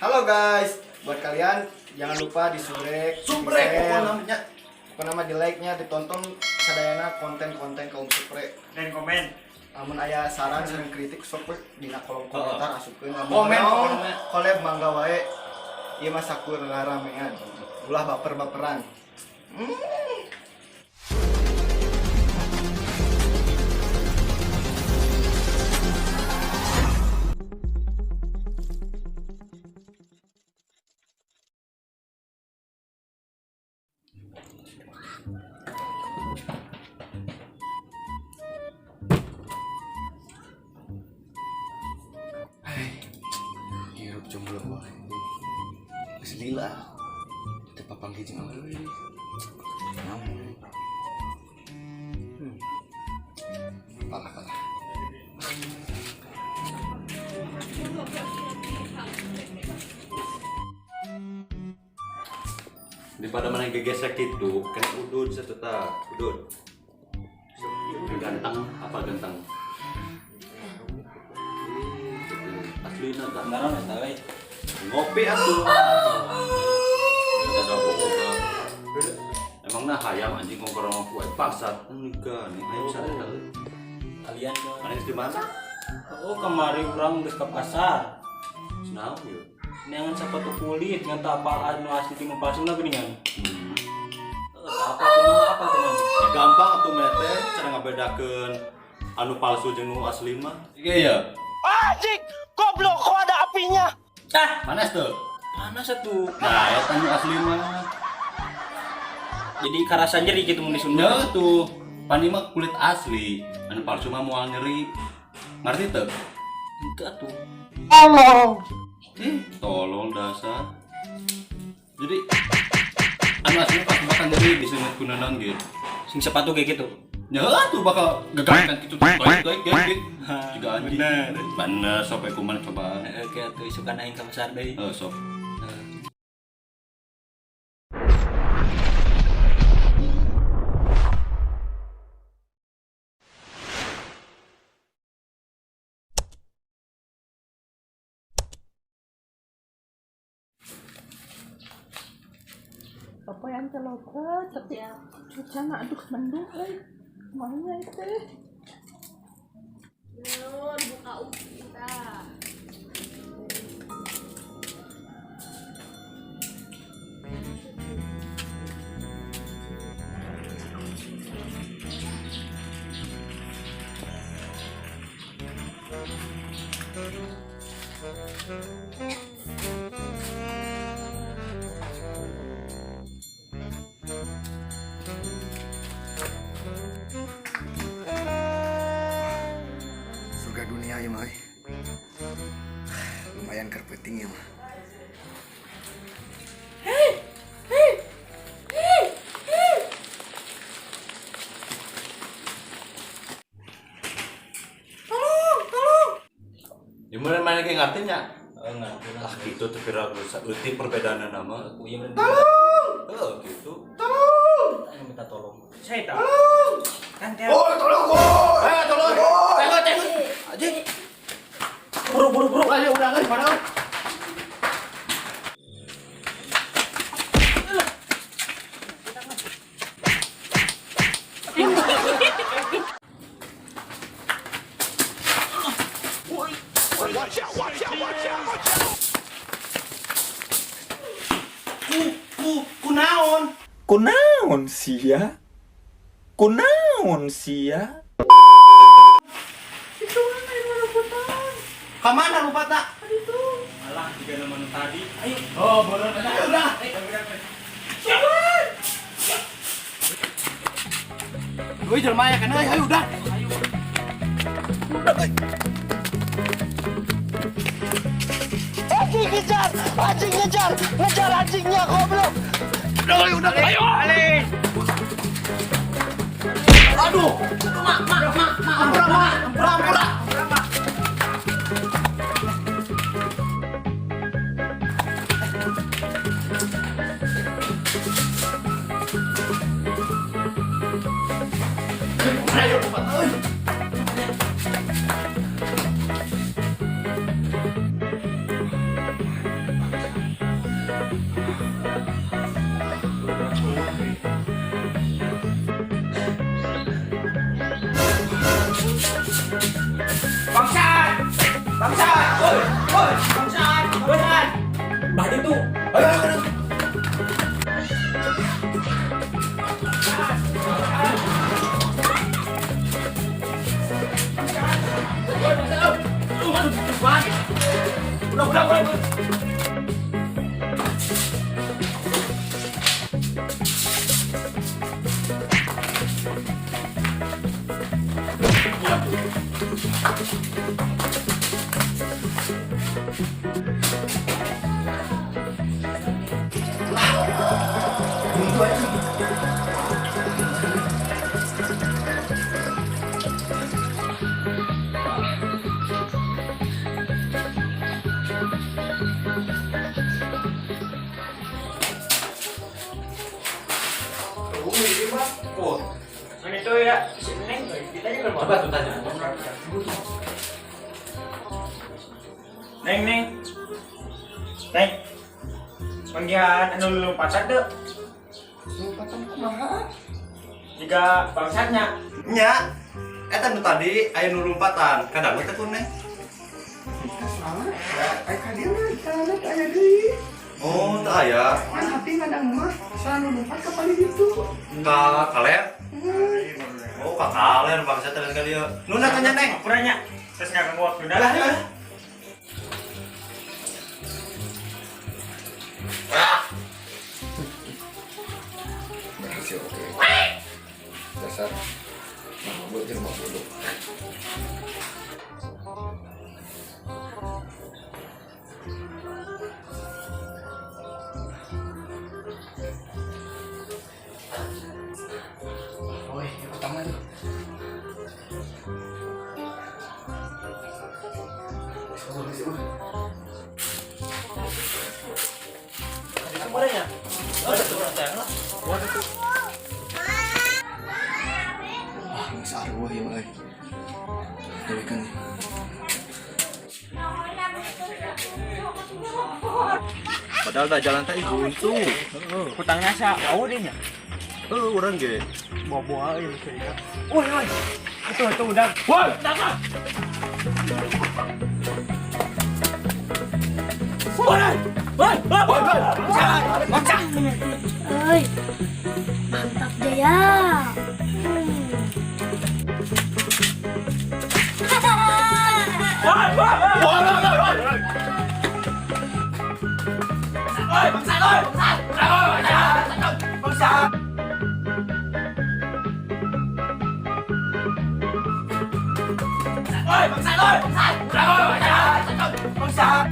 Halo guys, buat kalian jangan lupa di subrek, Subrek di-share, pokoknya namanya. Pokoknya mah di like nya, ditonton sadayana konten-konten kaum supre. Dan komen. Amun aya saran sareng kritik, sok we dina kolom komentar asupkeun. Lamun Komen, naon, pokoknya. Collab mangga wae. Ieu mah sakur ramean. Ulah baper-baperan. Hirup jomblo wae. Geus lila. Teu papanggih jeung awewe. Naon? Kalah kalah. Daripada mana gegesek gitu kan, udud satu tak udud ganteng apa ganteng asli tak. Beneran eta we. Ngopi atuh. Kita boga. Emang nah hayam anjing ngongkrong aku bangsat enggak nih hayam sana. Kalian Mana di mana? Oh, kemarin urang geus ke pasar. Senau yuk. Neangan sepatu kulit ngan teu apal anu asli jeung nu palsuna geuningan. Heeh, apa kumaha, apa kumaha? Ya, gampang atuh mete cara ngabedakeun anu palsu jeung nu asli mah. Iya ya. Anjing, goblok, kok ada apinya? Ah, Panas tuh. Panas atuh. Nah, eta nu asli mah. Jadi karasa nyeri gitu mun Ya disundul. tuh, pan ieu mah kulit asli, anu palsu mah moal nyeri. Ngerti teu? Henteu atuh. Ih, tolol dasar. Jadi anu asli mah pasti bakal nyeri diseungeut ku naon ge. Sing sepatu kayak gitu. Ya tuh bakal gegakan gitu tuh. Baik, baik, baik. Juga anjing. Bener. Bener, sok we kumaha cobaan. Oke atuh, isukan aing ka pasar deui. Eh, sok. Heeh. Papoyan teh loba, tapi cuacana aduh mendung euy. Kumaha ieu teh? Nur, buka kita. Surga dunia ieu mah euy. Lumayan keur peuting ieu mah. Ya mana mana ge ngarti nya? Oh, ngerti lah. Ah gitu tapi ragu saeutik perbedaanna nama. Aku ieu meureun. Heeh gitu. Aing minta tolong. Saya tahu. Kan teh. Oh, tolong gua. Eh, tolong. Tengok, tengok. Anjing. Buru, buru, buru. Ayo udah euy, mana euy. Ku, ku, kunaon? Kunaon sia? Kunaon sia? Itu mana yang rebutan? Ka mana lupa tak? Itu. Alah, jiga nama nu tadi. Ayo. Oh, bodoh. Udah. Woi, jelema aya kana, ayo udah. Anjing ngejar, anjing ngejar, ngejar anjingnya goblok. Udah, ayo udah. Ayo. Aduh. Mak, mak, mak, mak, ampura, mak, ampura, ampura. Ayo, lupa, euy. Udah, udah, udah. Ini tuh ya, si Neng, kita juga mau. Coba tuh tanya. Neng, Neng. Neng. Manggihan anu lompatan teu? Lompatan kumaha? Jika bangsatnya. Nya. Eta nu tadi aya nu lompatan. Kadang teh ku Neng. Salah. Aya ka dieu mah jalanna teu aya deui. Oh, teu aya. Kan hati ngadang mah salah nu lompat ka palih ditu. Ka kaler? Oh, ka kaler bangsat teh ka dieu. Nu tanya Neng. Kurangnya. Terus nggak ganggu waktu dah. Berhasil, oke. Dasar mabuk jelema bodoh. Woi, utangnya tuh. Wah, geus arwah ieu mah euy. Dewekeun. Padahal dah jalan teh buntu. Hutangnya sa, au deh nya. Heuh, urang ge. Bawa-bawa ini kayaknya. Woi, woi. Itu udah. Woi, tangkap. Woi, woi, woi, woi. Bangsa. Oi, mantap Jaya. Woi, woi, woi, woi, woi. Woi, bangsat, woi, bangsat. Woi, bangsat. Bangsat. Woi, bangsat, woi, bangsat. Woi, bangsat. Bangsat.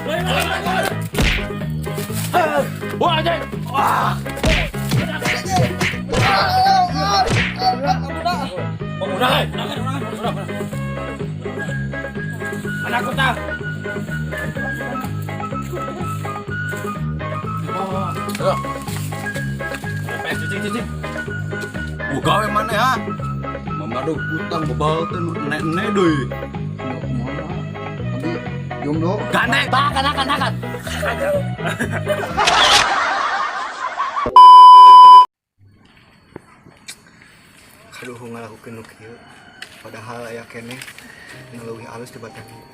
Woi, woi, woi, woi. Wah, anjing. Wah. Udah, udah, udah, udah, udah. Mana kutang? Cicing, cicing. Gawe mana ya? Mamadog utang bebal teh nu ene deui. Abi jomblo. Gandeng, akan, akan, akan. Aduh, ngalakukeun nu kieu. Padahal aya keneh nu leuwih alus tibatan ieu.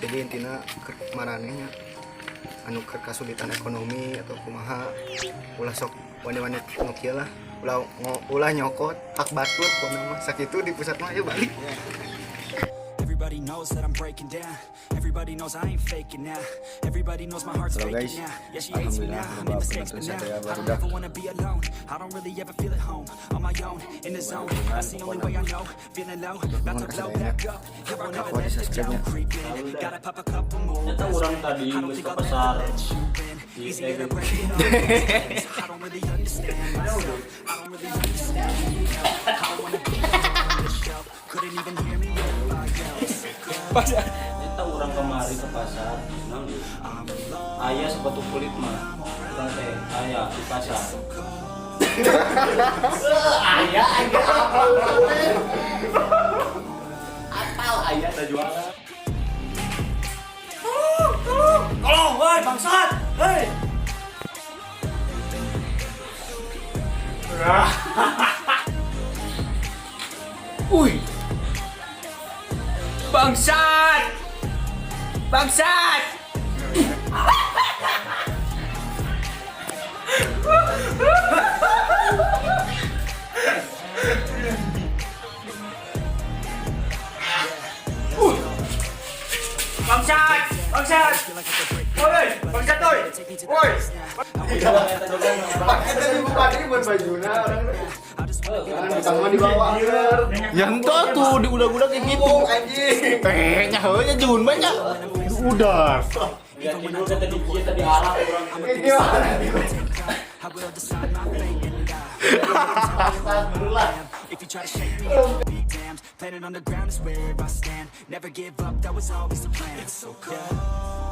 Jadi intina keur maraneh nya anu keur kasulitan ekonomi atau kumaha ulah sok wani-wani nu kieu lah. Ulah ulah nyokot hak batur pokona mah sakitu di pusat mah yuk balik. Everybody knows that I'm breaking down. Everybody knows I ain't faking now. Everybody knows my heart's Halo faking guys, now. Yeah, she hates me alhamdulillah now. I loba made mistakes, penonton but now sadaya I don't barudak. ever wanna be alone. I don't really ever feel at home. On my own, in the zone. That's the only way I know. Feeling low, about to Nuhun blow kasadayana. back up. Here I go, Aku let di the subscribe-nya. doubt creep in. Gotta pop a couple more. Ternyata orang tadi I don't geus think ke I'll ever pasar. let you in. Di Easier to eh, break it off. I don't really understand myself. I don't really understand you. I don't wanna be alone on the shelf. Couldn't even hear me if I yelled. Ternyata orang kemari ke pasar. Naon deui? Aya sepatu kulit mah. Urang teh aya di pasar. Aya, aya apal. Apal aya teh jualan. Tolong, tolong. Tolong, woi bangsat. Hei. Wih. Bangsat. Bangsat. Bangsat. Bangsat. Oi, bangsat oi. Oi. Pakai tadi bupati buat bajuna orang. Jangan utang mah dibawa. Yang tuh di udah-udah kayak gitu. Anjing. Teh, nyahonya jun banyak. Udah. Ya tidur kata di dia tadi arah orang. I will decide my fate and I. If you try to shake me, I'll be damned. Planet on the ground is where I stand. Never give up, that was always the plan. It's so cold.